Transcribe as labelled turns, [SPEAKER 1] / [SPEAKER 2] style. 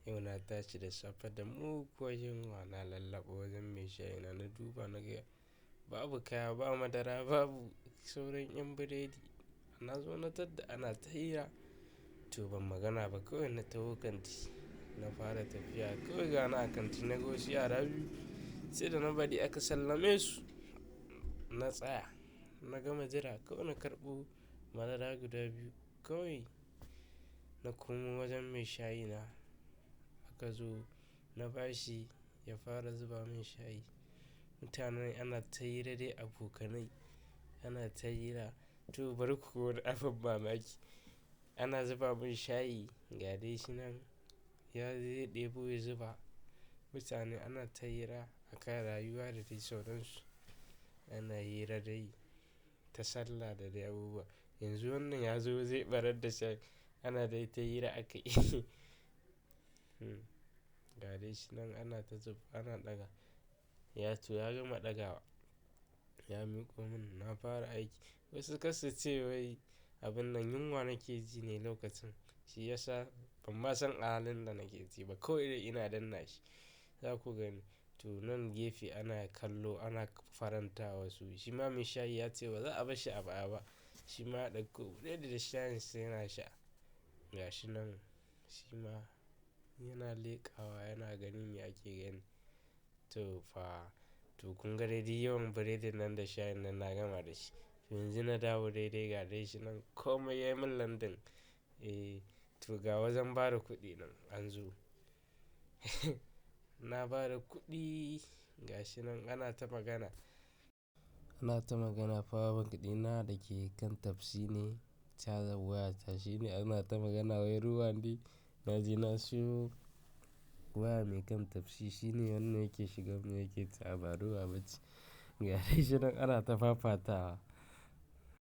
[SPEAKER 1] Yau na tashi da safe da muguwar yunwa na lallaɓa wajen mai shayi na, na duba na ga babu kaya, ba madara, babu sauran ƴan biredi. Na zo na tadda ana ta hira to ban magana ba kawai na taho kanti. Na fara tafiya kawai gani a kanti na ga wasu yara biyu sai da na bari aka sallame su. Na tsaya, na gama jira kawai na karɓo madara guda biyu kawai na komo wajen mai shayi na aka zo na bashi ya fara zuba min shayi. Mutanen ana ta hira dai abokanai ana ta hira to bari kuga wani abin mamaki. Ana zuba mun shayi ga dai shi nan ya je ɗebo ya zuba. Mutane ana ta hira akan rayuwa da dai sauransu. Ana hira dai ta sallah da dai abubuwa. Yanzu wannan ya zo zai ɓarar da shayi ana dai ta hira aka yi. Ga dai shi nan ana ta zuba ana ɗaga. Ya to ya gama ɗaga wa ya miƙo mun na fara aiki. Wasu kar su ce wai abun nan yunwa nake ji ne lokacin shi ya sa ban ma san a halin da nake ji ba. Kawai dai ina danna shi za ku gani. To nan gefe ana kallo ana faranta wa su. Shi ma mai shayi ya ce ba za a bashi a baya ba. Shi ma ya ɗauko biredi da shayin sa yana sha. Ga shi nan shi ma yana leƙawa yana ganin me ake gani. To fa to kun ga dai duk yawan biredin nan da shayin nan na gama da shi. To yanzu na dawo daidai ga dai shi nan komai yayi min landin. Eh to ga wajen bada kuɗi nan an zo. Na bada kuɗi ga shi nan ana ta magana. Ana ta magana power bank ɗina da ke kan tafsi ne cajar wayata shine ana ta magana wai ruwa ne. Na je na siyo waya mai kan tafsi shine wannan yake shiga mun yake cewa ba ruwa ba ce. Ga dai shi nan ana ta fafatawa.